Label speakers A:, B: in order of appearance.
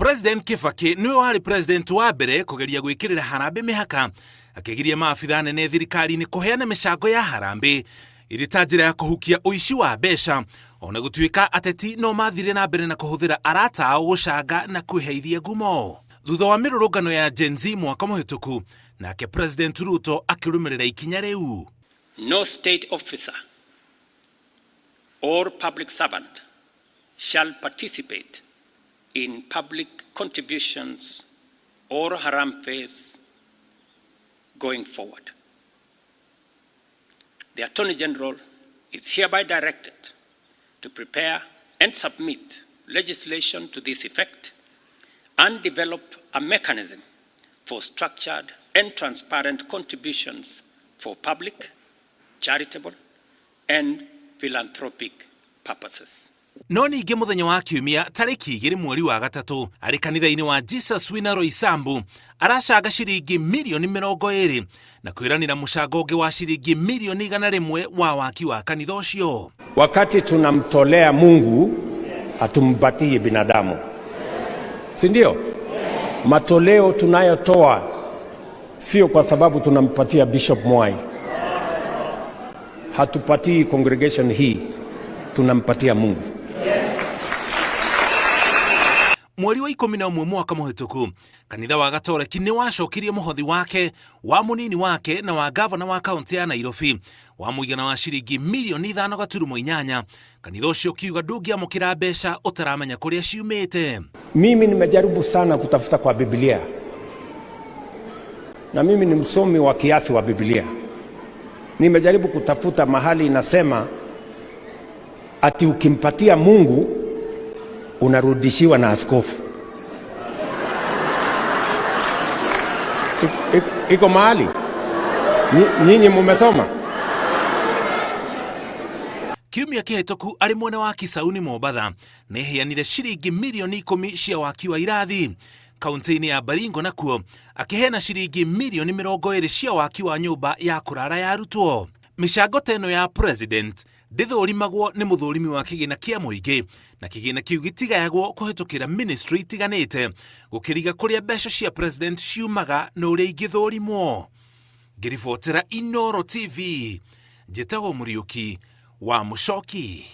A: President Kibaki nĩwe warĩ president wa mbere kũgeria gwĩkĩrĩra harambĩ mĩhaka, akĩgiria maabitha anene thirikari-inĩ kũheana mĩcango ya harambĩ ĩrĩ ta njĩra ya kũhukia ũici wa mbeca, ona gũtuĩka ateti no mathire na mbere na kũhũthĩra arata ao gũcanga na kwĩheithia ngumo. Thutha wa mĩrũrũngano ya Gen Z mwaka mũhĩtũku, nake President Ruto akĩrũmĩrĩra ikinya rĩu.
B: No state officer or public servant shall participate in public contributions or harambees going forward. The Attorney General is hereby directed to prepare and submit legislation to this effect and develop a mechanism for structured and transparent contributions for public, charitable, and philanthropic purposes.
A: No ningĩ mũthenya wa Kiumia tarĩki 2 mweri wa gatatũ arĩ kanitha-inĩ wa Jesus Winner Roysambu aracanga ciringi mirioni 20 na kwĩranĩra mũcango ũngĩ wa ciringi mirioni 100 wa waki wa kanitha ũcio.
C: Wakati tunamtolea Mungu hatumpatii binadamu, si ndio? Matoleo tunayotoa sio kwa sababu tunampatia Bishop Mwai, hatupatii congregation hii, tunampatia Mungu.
A: Mweri wa 11 mwaka mũhĩtũku kanitha wa Gatoreki nĩ wacokirie mũhothi wake wa mũnini wake na wa gavana wa kaunti ya Nairobi wa mũigana wa ciringi mirioni 5.8. Kanitha ũcio ũkiuga ndũngĩamũkĩra mbeca ũtaramenya kũrĩa ciumĩte.
C: Mimi nimejaribu sana kutafuta kwa Biblia, na mimi ni msomi wa kiasi wa Biblia. Nimejaribu kutafuta mahali inasema ati ukimpatia Mungu unarudishiwa na askofu. Iko mahali nyinyi mumesoma?
A: Kiumia kĩhĩtũku arĩ mwena wa Kisauni Mombatha nĩheanire ciringi mirioni 10 cia waki wa irathi. Kaunti-inĩ ya Baringo nakuo akĩheana ciringi mirioni 20 cia waki wa nyũmba ya kũrara ya arutwo. Mĩcango ta ĩno ya president ndĩthũrimagwo nĩ mũthũrimi wa kĩgĩna kĩa mũingĩ, na kĩgĩna kĩu gĩtigayagwo kũhĩtũkĩra ministry itiganĩte gũkĩriga kũrĩa mbeca cia president ciumaga na ũrĩa ingĩthũrimwo. Ngĩribotera Inooro TV, njĩtagwo Mũriũki wa Mũcoki.